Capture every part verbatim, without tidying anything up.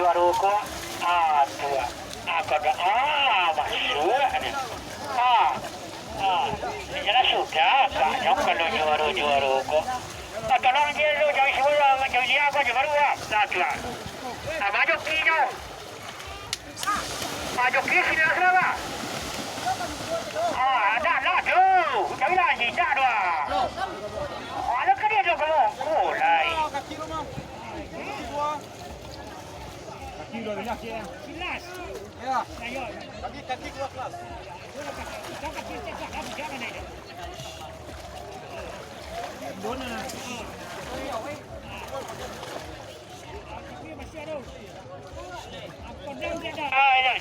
Juaro ko, ah, tu, ah. Ah, kagak, ah, masuak ni. Ah, ah, inyolah sudah, banyak kalau juaro-juaro ko. Ah, tolong je lu, jangan semua orang, jangan dia ko je baru, ah. Nah, tu, ah. Ah, maju kinyo. Ah, joki sini lah, sudah, bah. Ah, dah lah tu. Jangan lah, indak tu, ah. Ah, lah kan dia tu kamu. Oh, lai. Kaki udah banyak ya. Jelas. Ya. Ayo. Kaki, kaki keluar kelas. Dona. Ah, ini.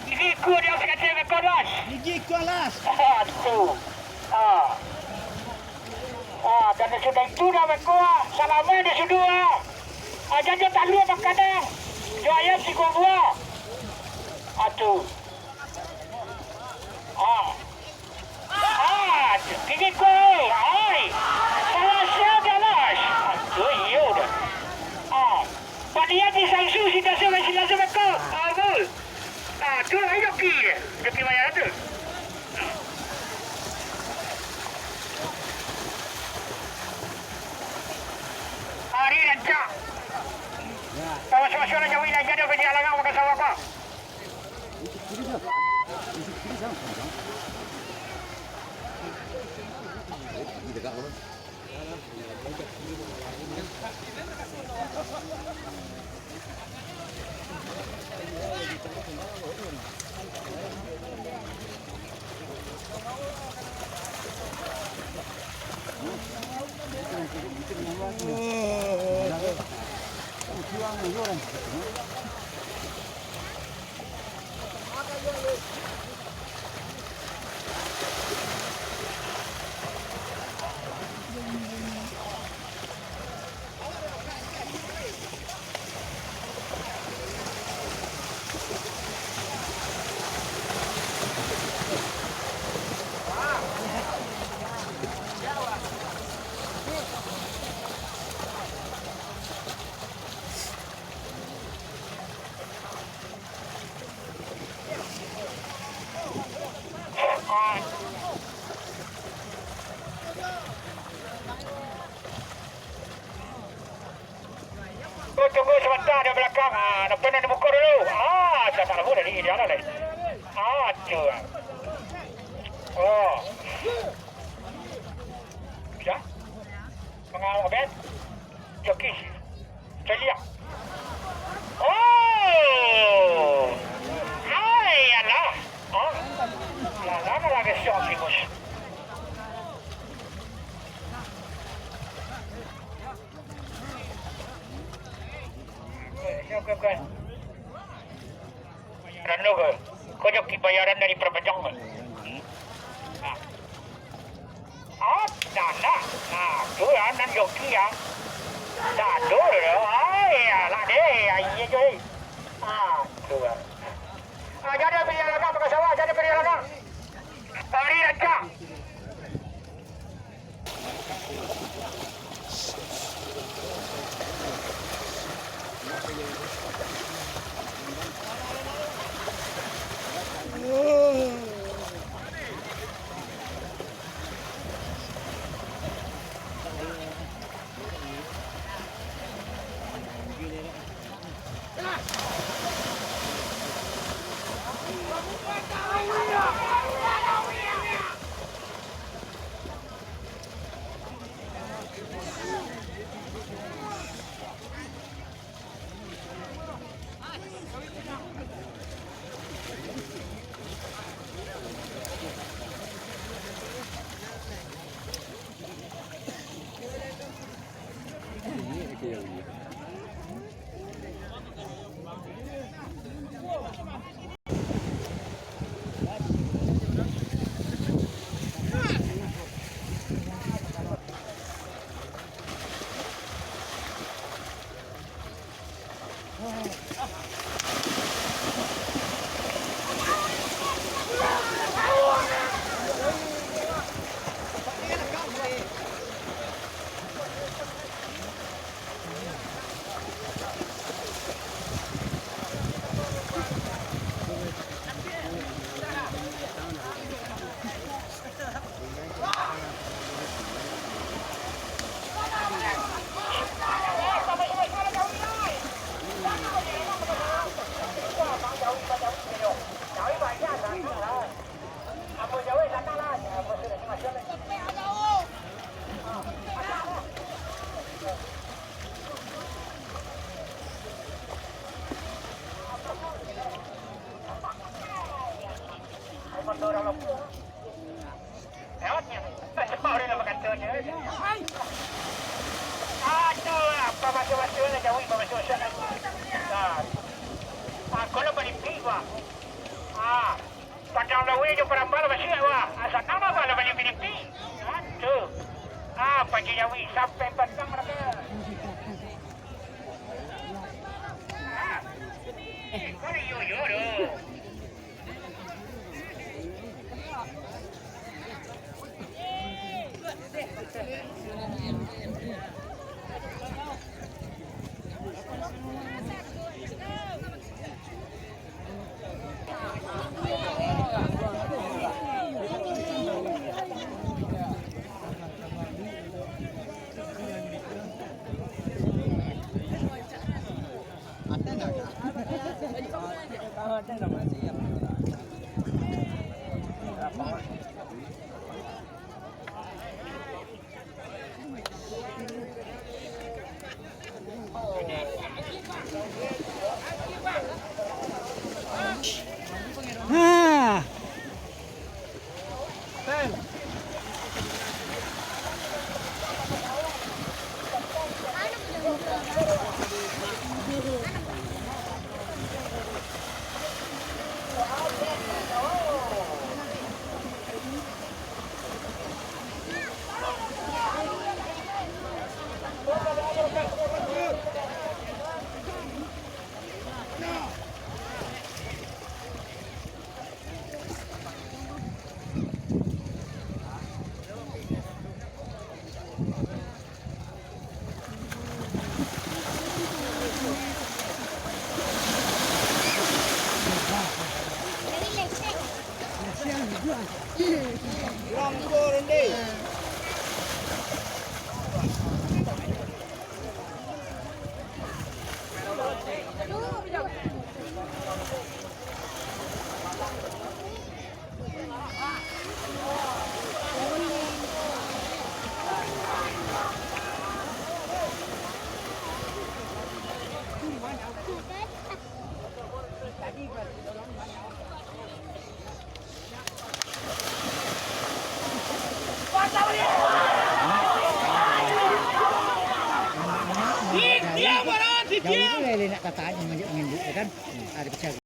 Gigi kuat di atas katil ke kolas. Gigi kuat las. Ah, tu. Ah. Ah, dan sudah itu dah beko, ah. Salamai di sudu, ah. Ah, jan jo talua bakadang. Jo ayam sikua buah. Ah, tu. Ah. Ah, tinggi ko. Ai. Salah siap, Jalas. Ah, tu iyo dah. Ah. Paniat di Sangsu, sida sudah sila sudah ko. Ah, gol. Ah, tu, ai, joki. Joki maya tu. Ari rancak. Pawas-pawas lah jauh lah, jadi apa dia larang makan sawah, Pak? Oh, tunggu sabanta di balakang. Ah, nampak nan dibuka dulu. Ah, dah tak lama dari dia lah, lai. Ah, tu. Oh. Sudah? Mangawak, Ben? Joki. Caliak. Oh. Hai, alah. Ah. Lah, lah, lah, lah, siap, Timus. Rano ke? Kau joki bayaran dari Perpanjang ke? Hmm. Nah. Ah, nah, nah. Nah, tu lah, nan joki ya. Dah tu lah. Ai, alah deh, ai, iya je. Ah, tu lah. Ah, jadi perjalanan pakai sawah, jadi perjalanan. Hari rancak. Aduh, apa masuk-masuk lah, jauh apa masuk-masuk lah. Ah. Ah, kalau balimpik, wah. Ah, Padang Laweh jo Paramba lah basiak, wah. Ah, sanang lah, wah, lah balimpik-limpik. Aduh. Ah, Paji Jawi sampai Padang Ramba. Ah. Eh, kau yo, yo, doh. Jauh tu lah nak tatanyo manginduk, ya kan? Ada pecah.